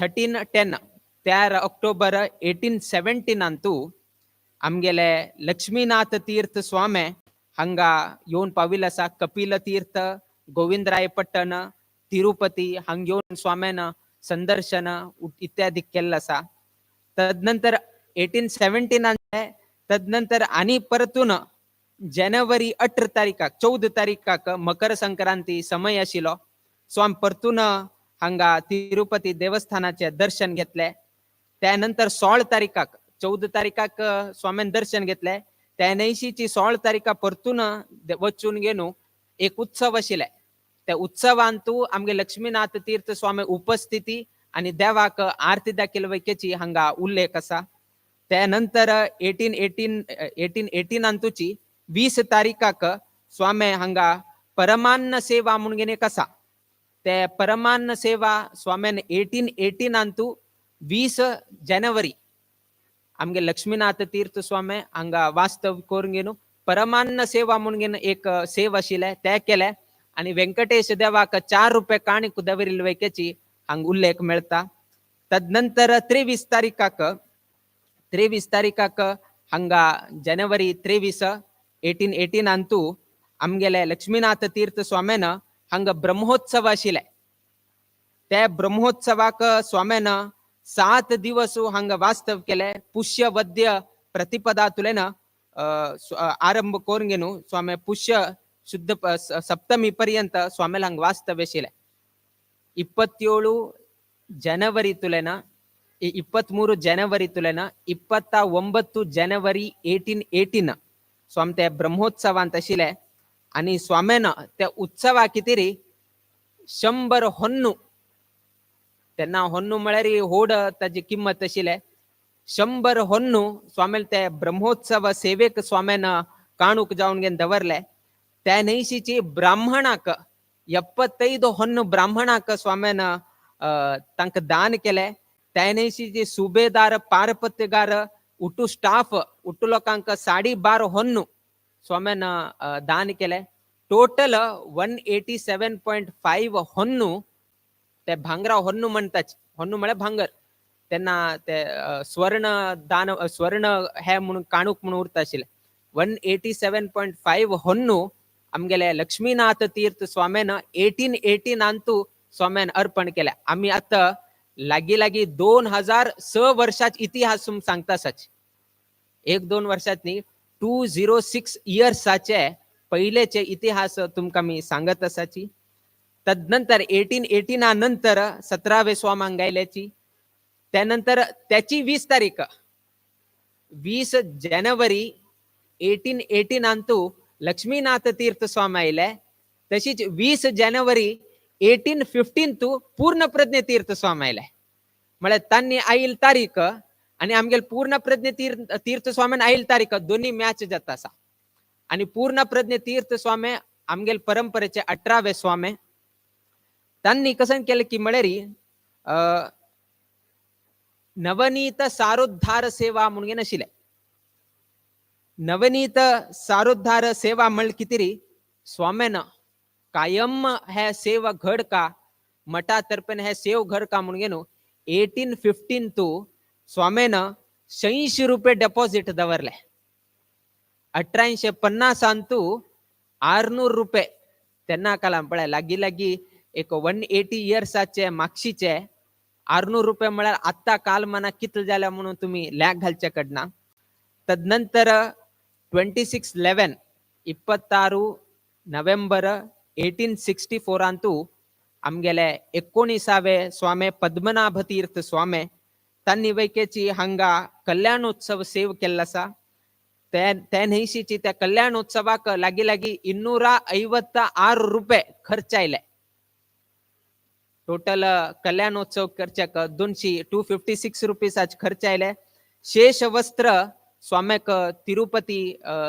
13/10, 13 ऑक्टोबर 1817 आमगेले लक्ष्मीनाथ तीर्थ स्वामी हांगा येवन पाविल्ले आसा. कपिल तीर्थ, गोविंदराय पट्टण, तिरुपती हांग येवन स्वाम्यान संदर्शन इत्यादी केल्लें आसा. तदनंतर 1817, तदनंतर आनी परतून जानेवारी 18 तारीखाक, 14 तारीखाक मकर संक्रांती समय आशिल्लो. स्वामी परतून हांगा तिरुपती देवस्थानाचे दर्शन घेतले. त्यानंतर 16 तारीखाक, 14 तारीखाक स्वाम्यान दर्शन घेतले, त्या न्हयशीची 16 तारीखा परतून वचून घेवन एक उत्सव आशिल्ले. त्या उत्सवांतू आमगे लक्ष्मीनाथ तीर्थ स्वामी उपस्थिती आणि देवाक आरती दाखयल वैकेची हांगा उल्लेख आसा. त्यानंतर 1818 1818तुची 20 तारीखाक स्वामी हांगा परमान्न सेवा म्हणून एक आसा. ते परमान्न सेवा स्वाम्यान 1818 20 जानेवारी आमगे लक्ष्मीनाथ तीर्थ स्वामी हांगा वास्तव करून घेवन परमान्न सेवा म्हणून एक सेवा आशिल्ले ते केले आणि व्यंकटेश देवाक 4 रुपये काणीक दवरिल्ले वैकेची हांगा उल्लेख मेळटा. तदनंतर 23 तारीखाक, 23 तारीखाक हांगा जानेवारी 23 1818 आमगेले लक्ष्मीनाथ तीर्थ स्वाम्यान हांगा ब्रह्मोत्सव आशिल्ले. त्या ब्रह्मोत्सवाक स्वाम्यान 7 दिवस हांगा वास्तव केले. पुष्य वद्य प्रतिपदातुलेन आरंभ करून घेवन स्वामी पुष्य शुद्ध सप्तमी पर्यंत स्वाम्याला हांगा वास्तव्य आशिल्ले. 27 ಜನವರಿ ತುಲೆನ, 23 ಜನವರಿ ತುಲೆನ 29 जानेवारी 1818 स्वामी ते ब्रह्मोत्सवांत आशिल्ले. आणि स्वाम्यान त्या उत्सवा कितें 100 होन्नू, तेन्ना होन्नू म्हळ्यार होड ताजी किंमत आशिल्ले, 100 होन्नू स्वाम्यान ते ब्रह्मोत्सव सेवेक स्वाम्यान काणूक जावन घेवन दवरले. त्या न्हयशीची ब्राह्मणाक 75 होन्नू ब्राह्मणाक स्वाम्यान तांकां दान केले. त्या न्हयशीची सुबेदार, पारपत्यगार, उटू स्टाफ, उटू लोकांक 12.5 होन्नू स्वाम्यान दान केले. टोटल 187.5 होन्नू ते भांगरा होन्नू म्हणटाच. होन्नू म्हळ्यार भांगर. तेन्ना ते स्वर्ण दान, स्वर्ण हे म्हणून काणूक म्हणून उरता आशिल्ले. 187.5 होन्नू आमगेले लक्ष्मीनाथ तीर्थ स्वाम्यान 1818 स्वाम्यान अर्पण केले. आमी आतां लागीं लागीं 2006 वर्षाच इतिहास सांगता आसाच. एक दोन वर्षात न्ही, 206 इयर्साचे पहिलेचे इतिहास तुमकां मी सांगत आसाची. तदनंतर 1818 नंतर 17वे स्वामी गायल्याची. त्यानंतर त्याची 20 तारीख, 20 जानेवारी 1818 लक्ष्मीनाथ तीर्थ स्वामी आयले. तशीच 20 जानेवारी 1815 तू पूर्ण प्रज्ञ तीर्थ स्वामी आयले. म्हळ्यार तांणी आयल तारीख आणि आमगेले पूर्ण प्रज्ञ तीर्थ तीर्थ स्वामीन आयल तारीख दोन्ही मॅच जाता आसा. आणि पूर्ण प्रज्ञ तीर्थ स्वामी आमगेले परंपरेचे 18वे स्वामी. तांणी कसं केलं की म्हळ्यार नवनीत सारोद्धार सेवा म्हणून नाशिल्ले. नवनीत सारोद्धार सेवा म्हळ्यार कितें री, स्वाम्यान कायम हे सेवा घड का, मठा तर्फेन हे सेव घड का म्हणून न्हू 1815 तू स्वाम्यान 180 रुपये डेपॉझिट दवरले. 1850 600 रुपये तेन्ना कालान पळय लागीं लागीं एक 180 इयर्साचे मागशीचे 600 रुपये म्हळ्यार आत्तां कालमाना कितले जाल्या म्हणून तुमी लॅक घालचे कडना. तदनंतर 26/11, 26 नोव्हेंबर 1864 आमगेले 19वे स्वामी पद्मनाभ तीर्थ स्वामी तांणी वैकेची हांगा कल्याणोत्सव सेव केल्लो आसा. त्या त्या न्हयशीची त्या कल्याणोत्सवाक लागीं लागीं 256 रुपये खर्च आयले. टोटल कल्याणोत्सव खर्चाक 200, 256 रुपीसाचे खर्च आयले. शेष वस्त्र स्वाम्याक तिरुपती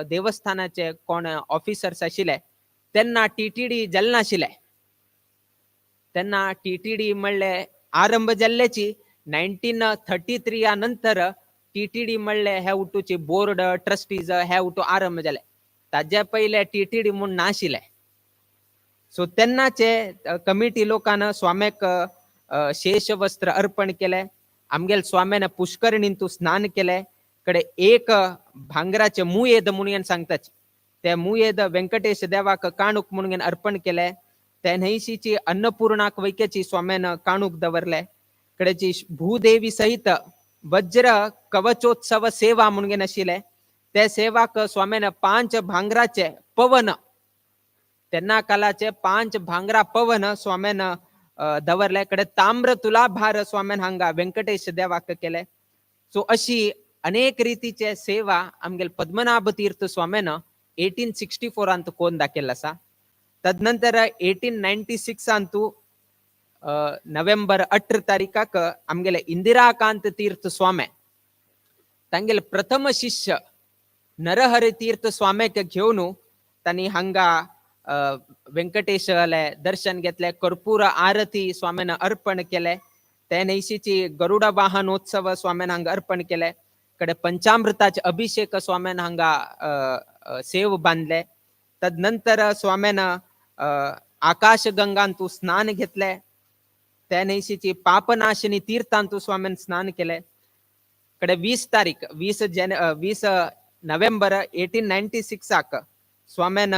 देवस्थानाचे कोण ऑफिसर्स आशिल्ले, तेन्ना टीटीडी जालें नाशिल्ले. तेन्ना टीटीडी म्हणले आरंभ जाल्ल्याची 1933 नंतर टीटीडी म्हणले हे उटूची बोर्ड ट्रस्टीज हे उटू आरंभ जाले. ताज्या पयले टीटीडी म्हूण नाशिल्ले. सो तेन्नाचे कमिटी लोकान स्वाम्याक शेषवस्त्र अर्पण केले. आमगेल स्वाम्यान पुष्करणींतू स्नान केले. कडे एक भांगराचे मुयेद म्हणून सांगताच, ते मुयेद व्यंकटेश देवाक काणूक म्हणून अर्पण केले. त्या न्हयशीची अन्नपूर्णाक वैक्याची स्वाम्यान काणूक दवरले. कडेची भूदेवी सहित वज्र कवचोत्सव सेवा म्हणून आशिल्ले, ते सेवाक स्वाम्यान 5 भांगराचे पवन, तेन्ना कालाचे 5 भांगरा पवन स्वाम्यान दवरले. कडे ताम्र तुलाभार स्वाम्यान हांगा व्यंकटेश देवाक केले. सो अशी अनेक रितीचे सेवा आमगेल पद्मनाभ तीर्थ स्वाम्यान 1864 कोण दाखयल्लो आसा. तदनंतर 1896 नोव्हेंबर 18 तारीखाक आमगेले इंदिराकांत तीर्थ स्वामे तांगेले प्रथम शिष्य नरहरी तीर्थ स्वाम्याक घेवन तांणी हांगा व्यंकटेशाले दर्शन घेतले. कर्पूर आरती स्वाम्यान अर्पण केले. ते न्हयशीची गरुड वाहनोत्सव स्वाम्यान हांगा अर्पण केले. कडे पंचामृताचे अभिषेक स्वाम्यान हांगा सेव बांदले. तदनंतर स्वाम्यान आकाशगंगांतू स्नान घेतले. त्या न्हयशीची पापनाशिनी तीर्थांतू स्वाम्यान स्नान केले. कडे 20 तारीख 20 नोव्हेंबर 1896 स्वाम्यान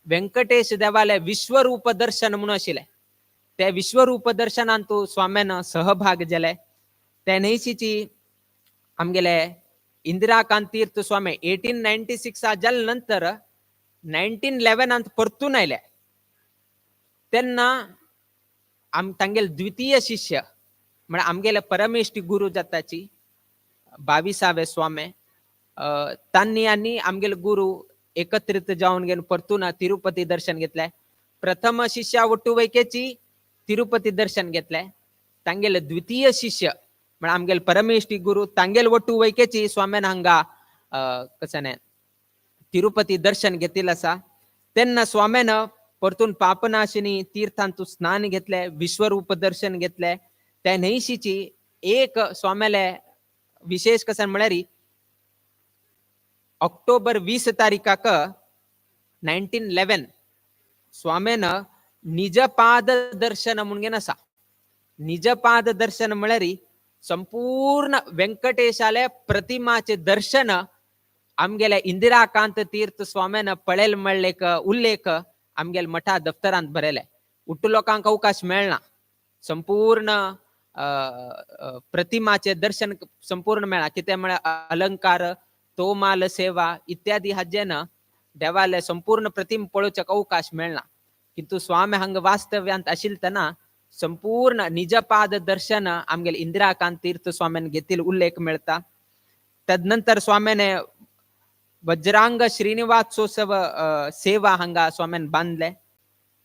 व्यंकटेश देवाले विश्वरूप दर्शन म्हणून आशिल्लें, ते विश्वरूप दर्शनांतू स्वाम्यान सहभाग जाले. त्या न्हयशीची आमगेले इंदिराकांत तीर्थ स्वामी 1896 जाले नंतर 1911 परतून आयले. तेन्ना आम तांगेले द्वितीय शिष्य म्हळ्यार आमगेले परमेश्टी गुरु जाताची 22वे स्वामी तांणी आनी आमगेले गुरु एकत्रित जावन घेवन परतून तिरुपती दर्शन घेतले. प्रथम शिष्या ಒಟ್ಟು वैकेची तिरुपती दर्शन घेतले. तांगेले द्वितीय शिष्य म्हळ्यार आमगेले परमेश्टी गुरु तांगेले ಒಟ್ಟು वैकेची स्वाम्यान हांगा कशें तिरुपती दर्शन घेतिल्लें आसा. तेन्ना स्वाम्यान परतून पापनाशिनी तीर्थांतू स्नान घेतले, विश्वरूप दर्शन घेतले. त्या न्हयशीची एक स्वाम्याले विशेष कशें म्हळ्यार ऑक्टोबर 20 तारीखाक 1911 स्वाम्यान निजपाद दर्शन म्हणून आसा. निजपाद दर्शन म्हळ्यार संपूर्ण व्यंकटेशाले प्रतिमाचे दर्शन आमगेले इंदिराकांत तीर्थ स्वाम्यान पळयल म्हणलेक उल्लेख आमगेले मठा दफ्तरांत बरयले. उट्टू लोकांक अवकाश मेळना संपूर्ण प्रतिमाचे दर्शन संपूर्ण मेळना. कितें म्हळ्यार अलंकार, तोमाल सेवा इत्यादी हाजेन देवाले संपूर्ण प्रतिम पळोवच्याक अवकाश मेळना. किंतु स्वामी हांगा वास्तव्यांत आशिल्ले संपूर्ण निजपाद दर्शन आमगेले इंदिराकांत तीर्थ स्वाम्यान घेतिल्लो उल्लेख मेळता. तदनंतर स्वाम्याने वज्रांग श्रीनिवासोत्सव सेवा हांगा स्वाम्यान बांदले.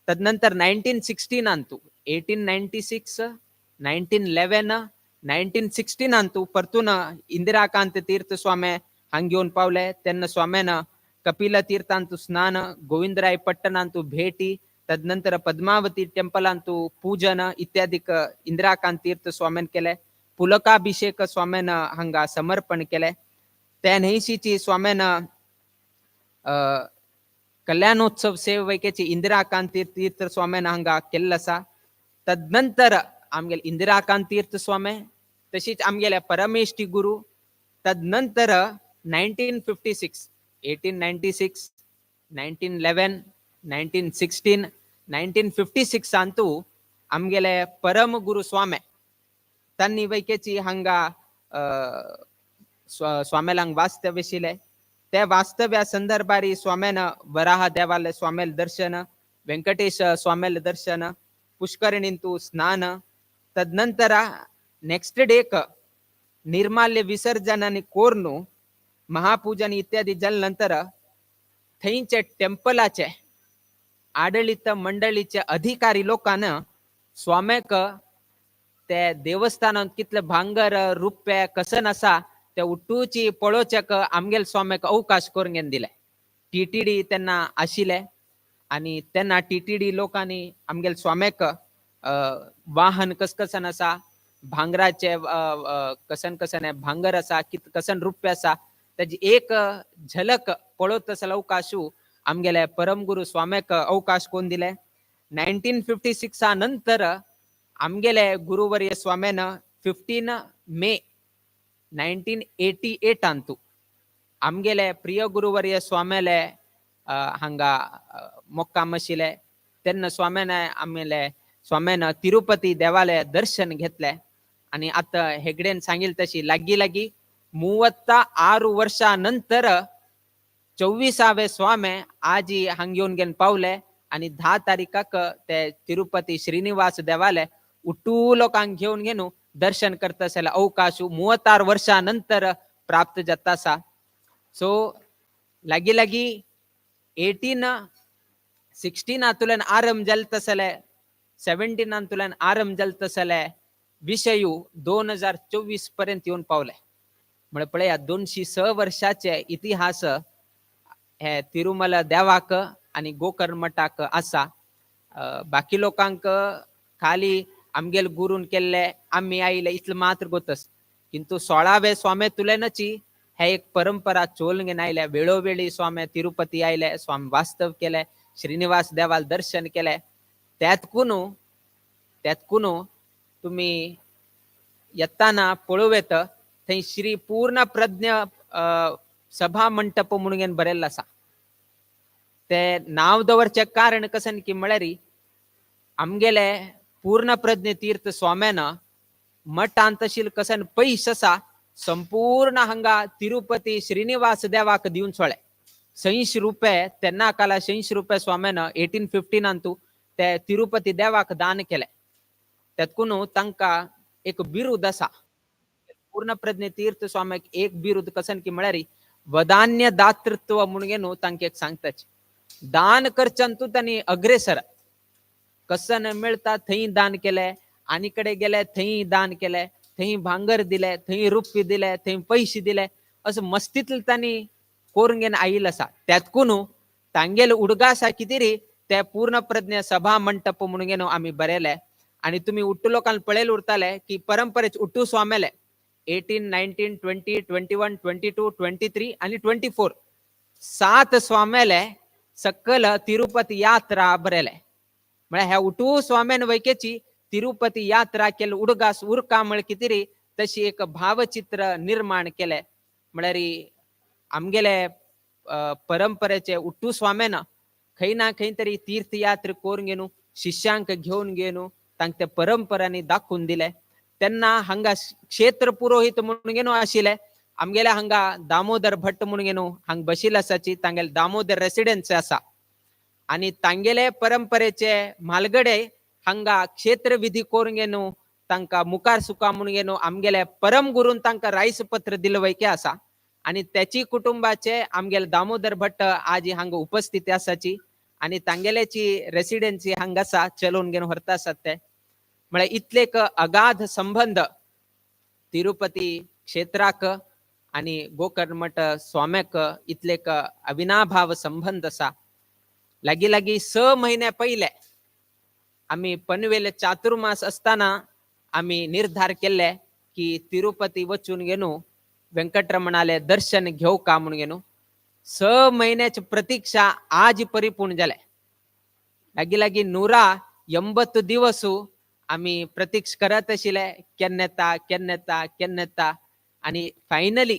तदनंतर 1916 1896 1911 1916 परतून इंदिराकांत तीर्थ स्वामी हांग घेवन पावले. तेन्ना स्वाम्यान कपिल तीर्थांतु स्नान, गोविंदराय पट्टणांतु भेटी, तदनंतर पद्मावती टेम्पलांतु पूजन इत्यादी इंदिराकांत तीर्थ स्वाम्यान केले. पुलकाभिषेक स्वाम्यान हांगा समर्पण केले. त्या न्हयशीची स्वाम्यान कल्याणोत्सव सेवेची इंदिराकांत तीर्थ स्वाम्यान हांगा केल्लो आसा. तदनंतर आमगेले इंदिराकांत तीर्थ स्वामी तशीच आमगेले परमेश्टी गुरु तदनंतर 1956 1896 1911 1916 1956 आमगेले परम गुरु स्वामी तांणी वैकेची हांगा स्वाम्यालांग वास्तव्य आशिल्लें. त्या वास्तव्या संदर्भारी स्वाम्यान वराह देवाले स्वाम्याले दर्शन, व्यंकटेश स्वाम्याले दर्शन, पुष्करणींतु स्नान, तदनंतर नेक्स्ट डेक निर्माल्य विसर्जन आनी कोर्नु महापूजन इत्यादी जाले नंतर थंयचे टेम्पलाचे आडळीत मंडळीचे अधिकारी लोकांन स्वाम्याक ते देवस्थानांत कितले भांगर रुप्ये कसन आसा ते उट्टूची पळोवच्याक आमगेल स्वाम्याक अवकाश करून घेवन दिले. टीटीडी तेन्ना आशिल्ले आनी तेन्ना टीटीडी लोकांनी आमगेल स्वाम्याक वाहन कस कसन आसा, भांगराचे कसन कसन भांगर आसा, कित कसन रुप्य आसा ताजी एक झलक पळोवत आसलो अवकाशू आमगेले परमगुरु स्वाम्याक अवकाश कोण दिले. 1956 नंतर आमगेले गुरुवर्य स्वाम्यान 15 मे 1988 अंतु आमगेले प्रिय गुरुवर्य स्वाम्याले हांगा मोक्काम आशिल्ले. तेन्ना स्वाम्यान आमगेले स्वाम्यान तिरुपती देवालय दर्शन घेतले आणि आता हेगडेन सांगितलं तशी लागीं लागीं 36 वर्षा नंतर 24वे स्वामे आजी हांग येवन घेवन पावले आणि 10 तारीखाक ते तिरुपती श्रीनिवास देवालय उट्टू लोकांक घेवन घेवन दर्शन करता जाल्यार अवकाश 36 वर्षा नंतर प्राप्त जाता आसा. सो लागीं लागीं 1816 आरंभ जाता जाल्यार 17 आरंभ जाता जाल्यार विशयू 2024 पर्यंत येवन पावले. म्हळ्यार पळया 206 वर्षाचे इतिहास हे तिरुमला देवाक आनी गोकर्ण मठाक आसा. बाकी लोकांक खाली आमगेल गुरून केल्ले आमी आयले इतले मात्र गोतस, किंतु 16वे स्वामे तुलेनची हे एक परंपरा चोलन घेवन आयले. वेळोवेळी स्वामे तिरुपती आयले, स्वामी वास्तव केले, श्रीनिवास देवाल दर्शन केले. त्यातकुनू तुम्ही येताना पळोवं येता थंय श्री पूर्ण प्रज्ञ सभा मंटप म्हणून बरयल्लो आसा. ते नांव दवरचें कारण कशें की म्हळ्यार आमगेले पूर्ण प्रज्ञ तीर्थ स्वाम्यान मठांत तशील कसन पयस आसा संपूर्ण हांगा तिरुपती श्रीनिवास देवाक दिवन सोळे 180 रुपये. तेन्ना काला 180 रुपये स्वाम्यान 1815 ते तिरुपती देवाक दान केले. तेतकून तांकां एक बिरूद आसा. पूर्ण प्रज्ञ तीर्थ स्वाम्याक एक बिरूद कसन की म्हळ्यार वदान्य दातृत्व म्हणून न्हू तांकां एक सांगताच दान करच्यान तांणी अग्रेसर कसन मेळटा थंय दान केले, आनी कडेन गेले थंय दान केले, थंय भांगर दिले, थंय रुपये दिले, थंय पयशे दिले, असो मस्तीतले तांणी करून घेवन आयिल्लो आसा. त्यातकून तांगेले उडगास आसा कितें रे ते पूर्ण प्रज्ञ सभा मंटप म्हणून घेवन आमी बरयले. आनी तुमी उट्टू लोकांक पळयले उरताले की परंपरेच उट्टू स्वामेले 18, 19, 20, 21, 22, 23 आनी 24 सात स्वामेले सकल तिरुपती यात्रा बरयले. म्हळ्यार ह्या उटू स्वाम्यान वैकेची तिरुपती यात्रा केले उडगास उरका म्हळ कितें रे तशी एक भावचित्र निर्माण केले. म्हळ्यार आमगेले परंपरेचे उट्टू स्वाम्यान खंय ना खंय तरी तीर्थयात्रा करून घेवन शिष्यांक घेवन घेवन तांकां त्या परंपरांनी दाखोवन दिले. तेन्ना हांगा क्षेत्र पुरोहित म्हणून घेवन आशिल्ले आमगेले हांगा दामोदर भट्ट म्हणून घेवन हांगा बशिल्ले आसाची तांगेले दामोदर रेसिडेन्सी आसा आणि तांगेले परंपरेचे म्हालगडे हांगा क्षेत्र विधी करून घेवन तांकां मुखार सुका म्हणून घेवन आमगेले परम गुरून तांकां रायस पत्र दिलं वैके आसा. आणि त्याची कुटुंबाचे आमगेले दामोदर भट्ट आज हांगा उपस्थिती आसाची आणि तांगेल्याची रेसिडेन्सी हांगा आसा चलोवन घेवन व्हरता आसात ते. म्हळ्यार इतले एक अगाध संबंध तिरुपती क्षेत्राक आणि गोकर्ण मठ स्वाम्याक इतले एक अविनाभाव संबंध आसा. लागीं लागीं 6 म्हयन्या पयले आमी पनवेल चातुर्मास असताना आमी निर्धार केल्ले की तिरुपती वचून घेवन व्यंकटरमणाले दर्शन घेवं का म्हणून घेवन 6 म्हयन्याची प्रतीक्षा आज परिपूर्ण जाले. लागीं लागीं 180 दिवस आमी प्रतीक्षा करत आशिल्ले केन्ना येता केन्ना येता केन्ना येता आणि फायनली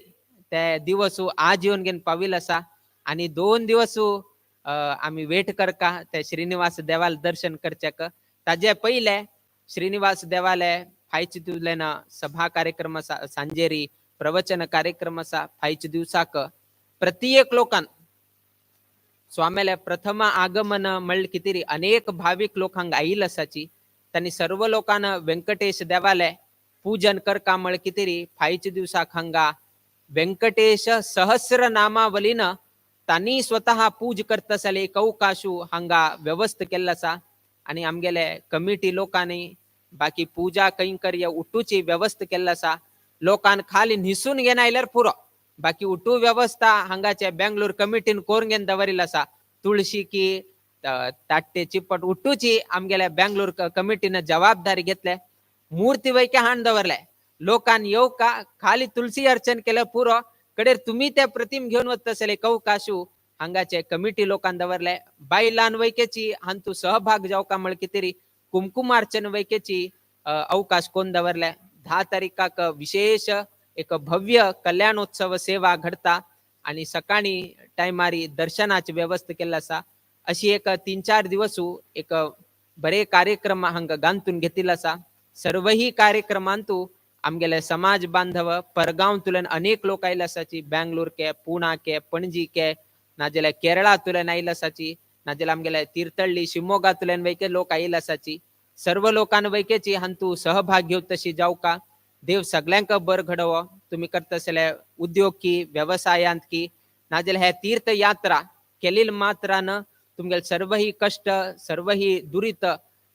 ते दिवस आज येवन घेवन पाविल्लो आसा. आनी 2 दिवस आमी वेट करका ते श्रीनिवास देवाल दर्शन करच्याक. ताजे पयले श्रीनिवास देवाले फायचे दिवल्यान सभा कार्यक्रम आसा, सांजेरी प्रवचन कार्यक्रम आसा. फायचे दिवसाक प्रत्येक लोकान स्वाम्याले प्रथम आगमन म्हणले कितें रे अनेक भाविक लोकांक आयिल्ले आसाची. तांणी सर्व लोकांना व्यंकटेश देवाले पूजन करका म्हळ कितें रे फायचे दिवसाक हांगा व्यंकटेश सहस्र नामावलीन तांणी स्वतः पूज करता जाल्यार एक अवकाशू हांगा व्यवस्था केल्लो आसा. आनी आमगेले कमिटी लोकांनी बाकी पूजा कैंकर्य उठूची व्यवस्था केल्लो आसा. लोकांक खाली न्हिसून घेवन आयल्यार पुरो, बाकी उठू व्यवस्था हांगाचे बेंगलोर कमिटीन करून घेवन दवरिल्लो आसा. तुळशी की ताट्टे चिपट उठूची आमगेल्या बेंगलोर कमिटीन जबाबदारी घेतले. मूर्ती वैके हाण दवरले, लोकांक येवका खाली तुळशी अर्चन केलं पुरो, कडेर तुम्ही त्या प्रतिम घेवन वता एक अवकाशू हांगाचे कमिटी लोकांक दवरले. बायलान वैकेची हांतू सहभाग जावका म्हळ कितें कुमकुमार्चन वैकेची अवकाश कोण दवरले. 10 तारीखाक विशेष एक भव्य कल्याणोत्सव सेवा घडता आणि सकाळी टायमारी दर्शनाची व्यवस्था केल्ली आसा. अशी एक 3-4 दिवस एक बरे कार्यक्रम हांगा गांतून घेतिल्लो आसा. सर्वही कार्यक्रमांतू आमगेले समाज बांधव परगांवतुल्यान अनेक लोक आयले आसाची, Bangalore K, Pune K, Panaji K, नाजाल्यार केरळांतुल्यान आयले आसाची, नाजाल्यार आमगेले तीर्थळ्ळी शिमोगांतुल्यान वैके लोक आयले आसाची. सर्व लोकान वैकेची हांतू सहभाग घेवत तशी जावका. देव सगळ्यांक बर घडोवो. तुमी करता आसले उद्योग की वेवसायांत की नाजाल्यार हे तीर्थयात्रा केलील मात्रान तुमगेले सर्वही कष्ट सर्वही दुरीत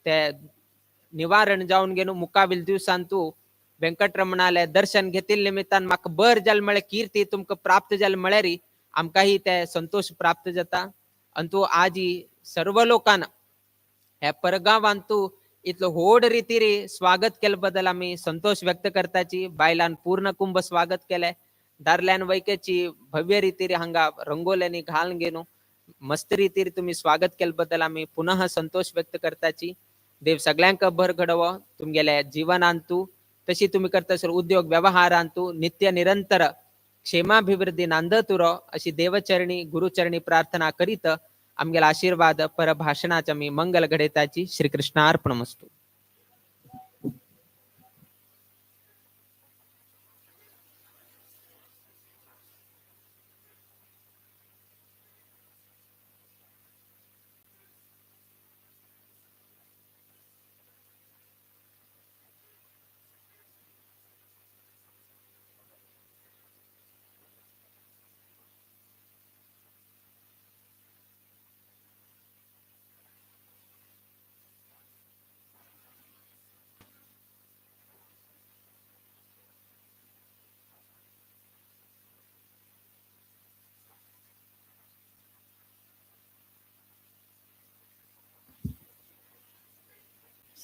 ते निवारण जावन घेवन मुखावेल दिवसान तूं वेंकटरमणाले दर्शन घेतिल्ले निमित्तान म्हाका बर जालें म्हळ्यार कीर्ती तुमकां प्राप्त जालें म्हळ्यार आमकांय ते संतोष प्राप्त जाता. आनी तूं आजी सर्व लोकांना ह्या परगांवांत तूं इतलो व्हड रितीरी स्वागत केले बद्दल आमी संतोष व्यक्त करताची. बायलान पूर्ण कुंभ स्वागत केलें, दादल्यान वैकेची भव्य रितीरी हांगा रंगोल्यांनी घालून घेवन मस्त रितीर तुमी स्वागत केले बद्दल आमी पुनः संतोष व्यक्त करताची. देव सगळ्यांक बर घडोवो तुमगेल्या जिवनांत तूं, तशी तुमी करता सर उद्योग व्यवहारांत तूं नित्य निरंतर क्षेमाभिवृद्धी नांदत उरो अशी देवचरणी गुरुचरणी प्रार्थना करीत आमगेला आशीर्वाद परभाषणाच्या मी मंगल घडयताची. श्रीकृष्णार्पणमस्तु.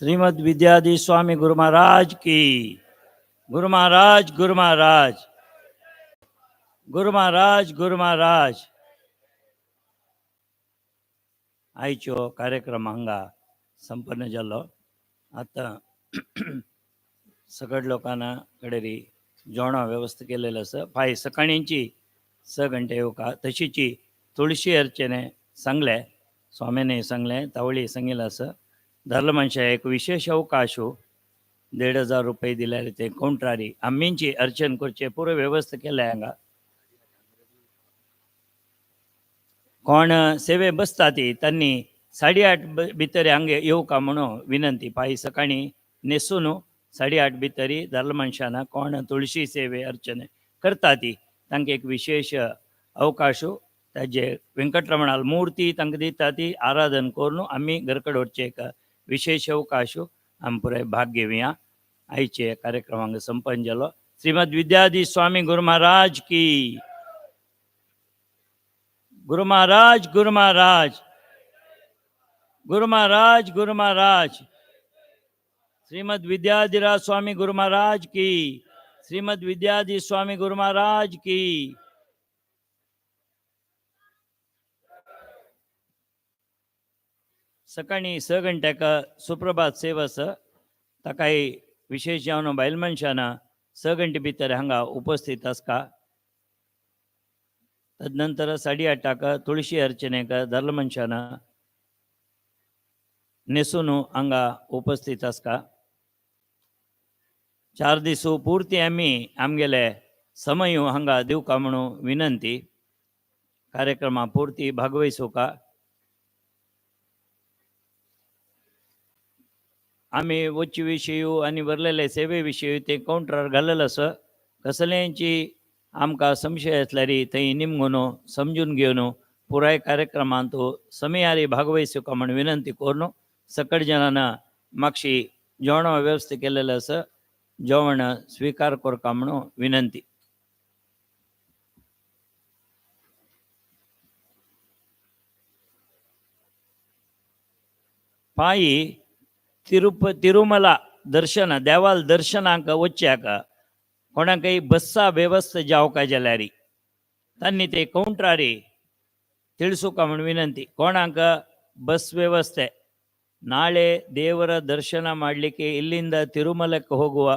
श्रीमद विद्याधीश स्वामी गुरु महाराज की. गुरु महाराज, गुरु महाराज, गुरु महाराज, गुरु महाराज. आयचो कार्यक्रम हांगा संपन्न जालो. आतां सगळ लोकांना कडेन जेवणा व्यवस्था केलेलं आसा. फाय सकाळींची 6 घंटे येवका. तशीची तुळशी अर्चने सांगले, स्वामीने सांगले, तावळी सांगिल्लें आसा. धरलं मनशा एक विशेष अवकाश 1500 रुपये दिल्यार ते काउंटरारी आम्हींची अर्चन करचे पुरो व्यवस्था केल्या हांगा. कोण सेवे बसता ती त्यांनी 8:30 भितर हांगा येवका म्हणून विनंती. पायी सकाळी न्हेसून 8:30 भितरी धरलं मनशान कोण तुळशी सेवे अर्चने करता ती तांकां एक विशेष अवकाश ताजे वेंकटरमणाल मूर्ती तांकां दिता ती आराधन करून आमी घरकड वचचे एक विशेष अवकाश आमी पुराय भाग घेवया. आयचे कार्यक्रमांक संपन्न जालो. श्रीमद विद्याधीश स्वामी गुरु महाराज की. गुरु महाराज, गुरु महाराज, गुरु महाराज, गुरु महाराज. श्रीमद विद्याधिराज स्वामी गुरु महाराज की. श्रीमद विद्याधीश स्वामी गुरु महाराज की. सकाळी 6 घंट्याक सुप्रभात सेवा आसा. ताकाय विशेष जावन बायल मनशान 6 घंटे भितर हांगा उपस्थित आसका. तदनंतर 8:30 तुळशी अर्चनेक धरल मनशान न्हेसून हांगा उपस्थित आसका. 4 दीस पुर्ती आमी आमगेले समय हांगा दिवका म्हणून विनंती. कार्यक्रमा पुर्ती भागवयसुका. आमी वच्चे विशय आनी बरलेले सेवे विशय ते काउंटरार घाल्लेले आसा. कसलेंची आमकां संशय आसल्यार थंय निमगून समजून घेवन पुराय कार्यक्रमांत समयारी भागवयसुका म्हण विनंती करून सकट जणांना मागशी जेवण व्यवस्था केलेलं आसा. जेवण स्वीकार करका म्हणून विनंती. पायी तिरुमला दर्शन देवाल दर्शनाक वच्च्याक कोणाकय बस्सा व्यवस्था जावका जाल्यार तांणी ते काउंटरारी तिळसुका म्हण विनंती. कोणाक बस व्यवस्था ನಾಳೆ ದೇವರ ದರ್ಶನ ಮಾಡಲಿಕ್ಕೆ ಇಲ್ಲಿಂದ ತಿರುಮಲಕ್ಕೆ ಹೋಗುವ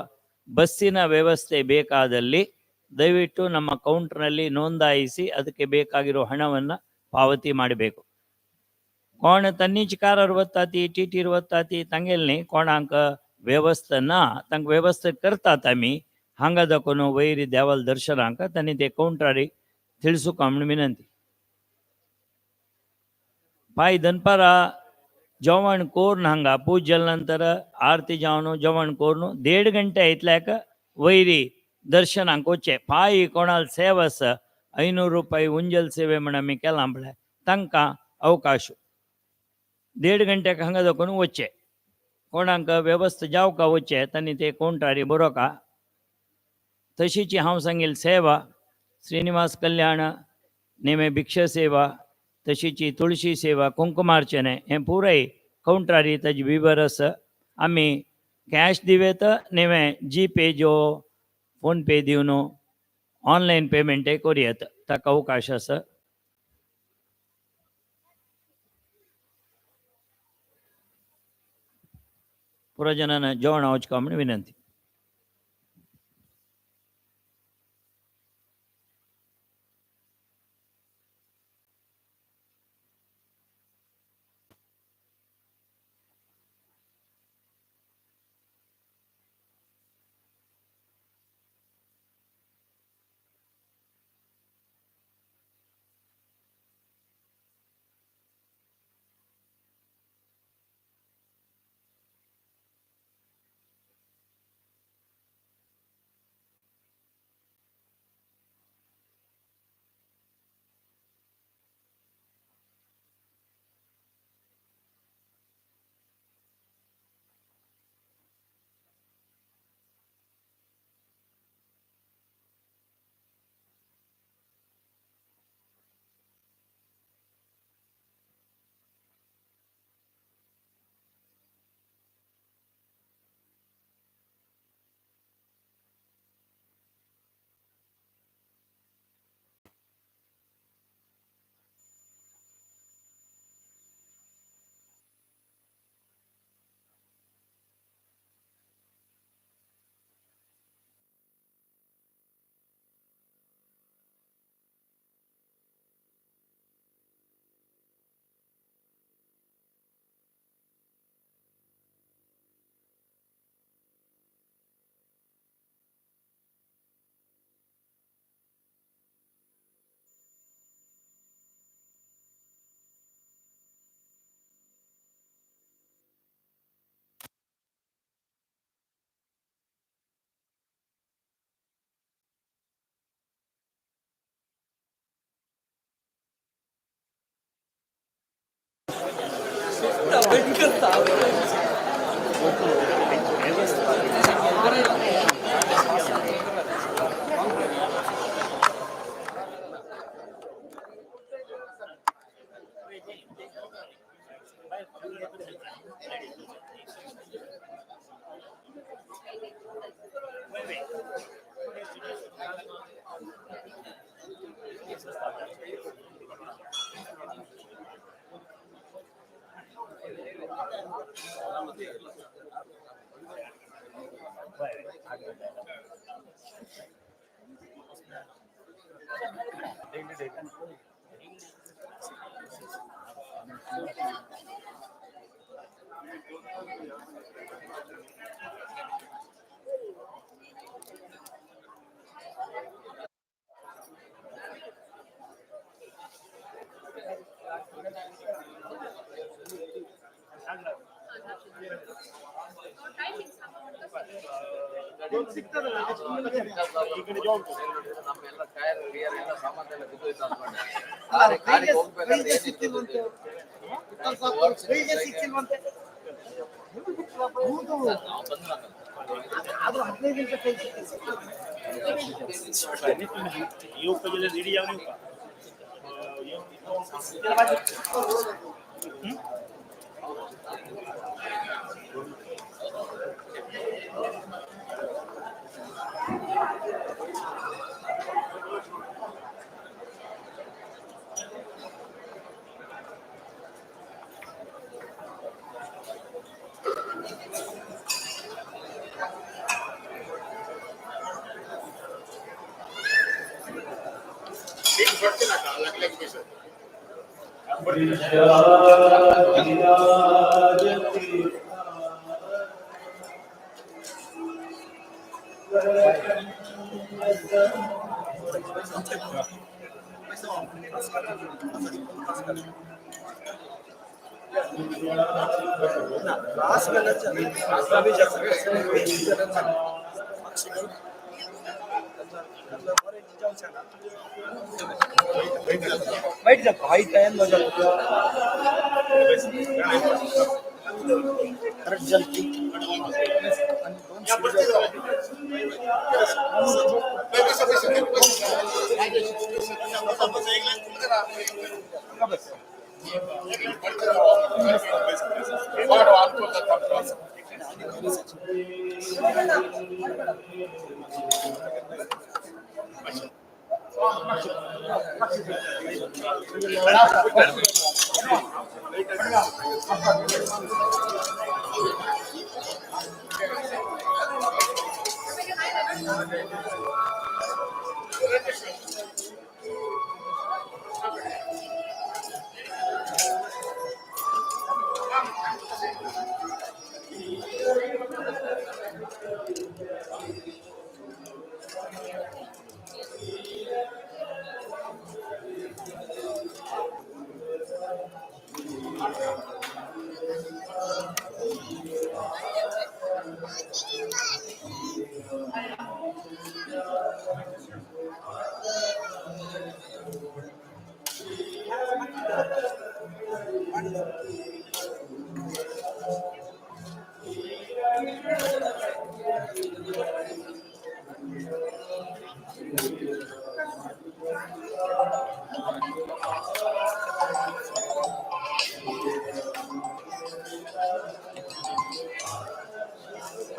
ಬಸ್ಸಿನ ವ್ಯವಸ್ಥೆ ಬೇಕಾದಲ್ಲಿ ದಯವಿಟ್ಟು ನಮ್ಮ ಕೌಂಟರ್ನಲ್ಲಿ ನೋಂದಾಯಿಸಿ ಅದಕ್ಕೆ ಬೇಕಾಗಿರೋ ಹಣವನ್ನು ಪಾವತಿ ಮಾಡಬೇಕು. कोण तन्नीच कार वता ती टीटीर वता ती तांगेली न्ही कोणाक वेवस्था ना, तांकां वेवस्था करतात आमी. हांगा दाखोवन वयर देवाल दर्शनाक तांणी ते कावंटरार तिळसुका म्हूण विनंती. पाय दनपारा जेवण करून हांगा पूज जाले नंतर आरती जावन जेवण करून 1.5 घंटे इतल्याक वयरी दर्शनाक वचचें. पांय कोणाल सेवा आसा 500 रुपये उंजल सेवे म्हण आमी केलां पळय तांकां अवकाश 1.5 घंट्याक हांगा दाखोवन वचचें. कोणाक वेवस्था जावका वचचें तांणी ते कावंटरार बरोवका. तशीची हांव सांगील सेवा श्रीनिवास कल्याण नेमे भिक्षा सेवा तशीची तुळशी सेवा कुंकुमार्चने हें पुराय कावंटरार ताजी विवर आसा. आमी कॅश दिवेत नेमे जी पे जो फोन पे दिवन ऑनलायन पेमेंटय करूं येता, ताका अवकाश आसा. पुरा जणांना जेवण वचका म्हूण विनंती.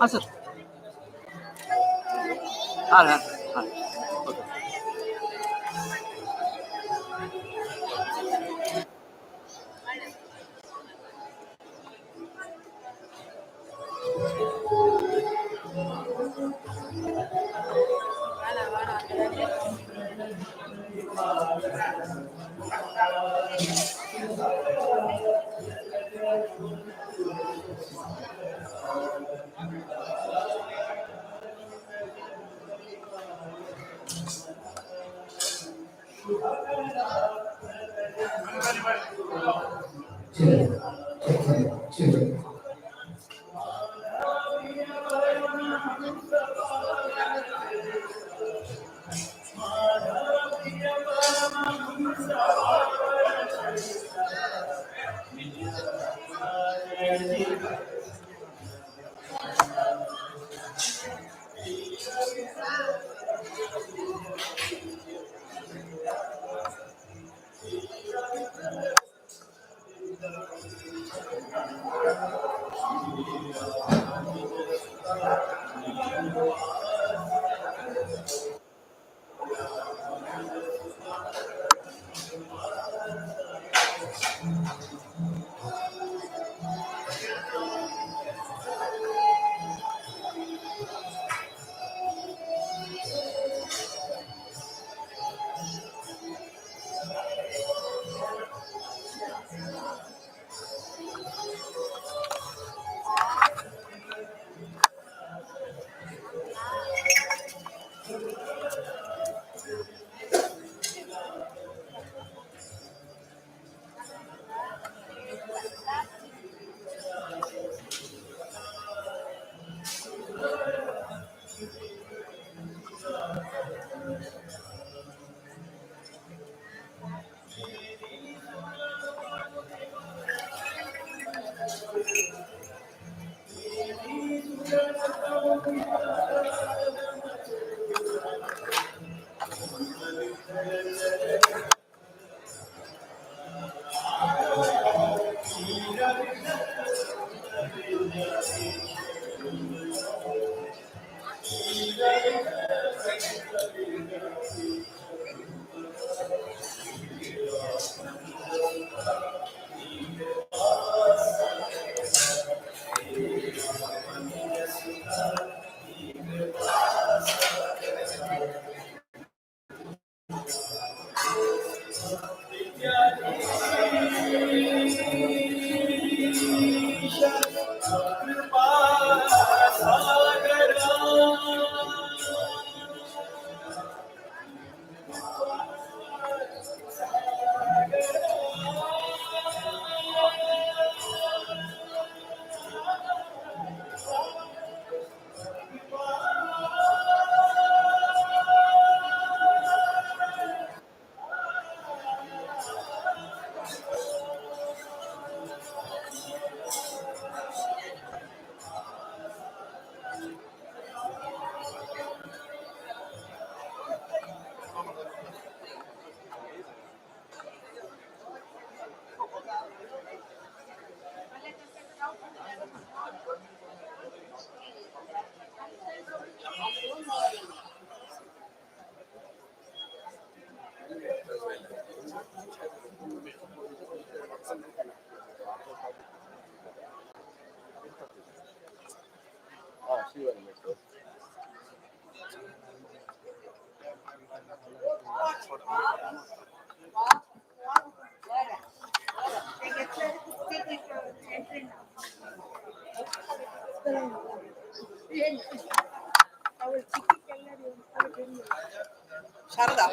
हां सर. हां हां हां. Sharada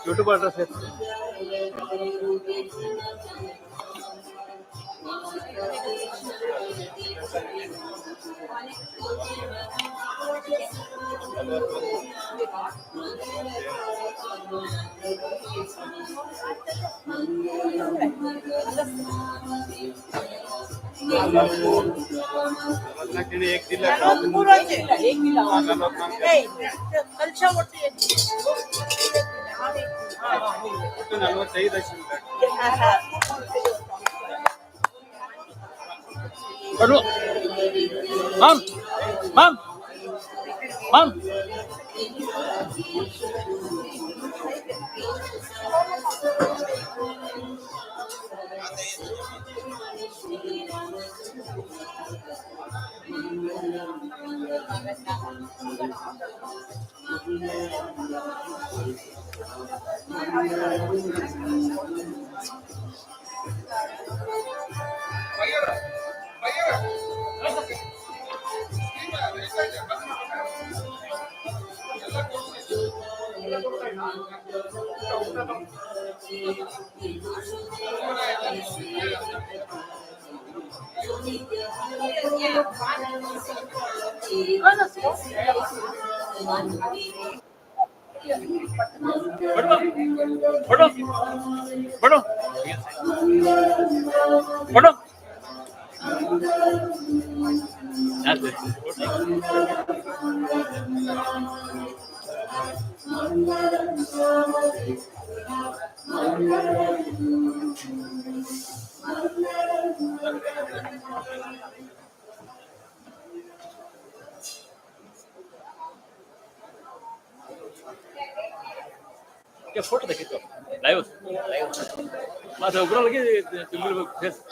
YouTube address ma'am ma'am ma'am पढ़ो पढ़ो पढ़ो। फोटो देखिए लाइव बस उग्र लगे तिम्बल फेस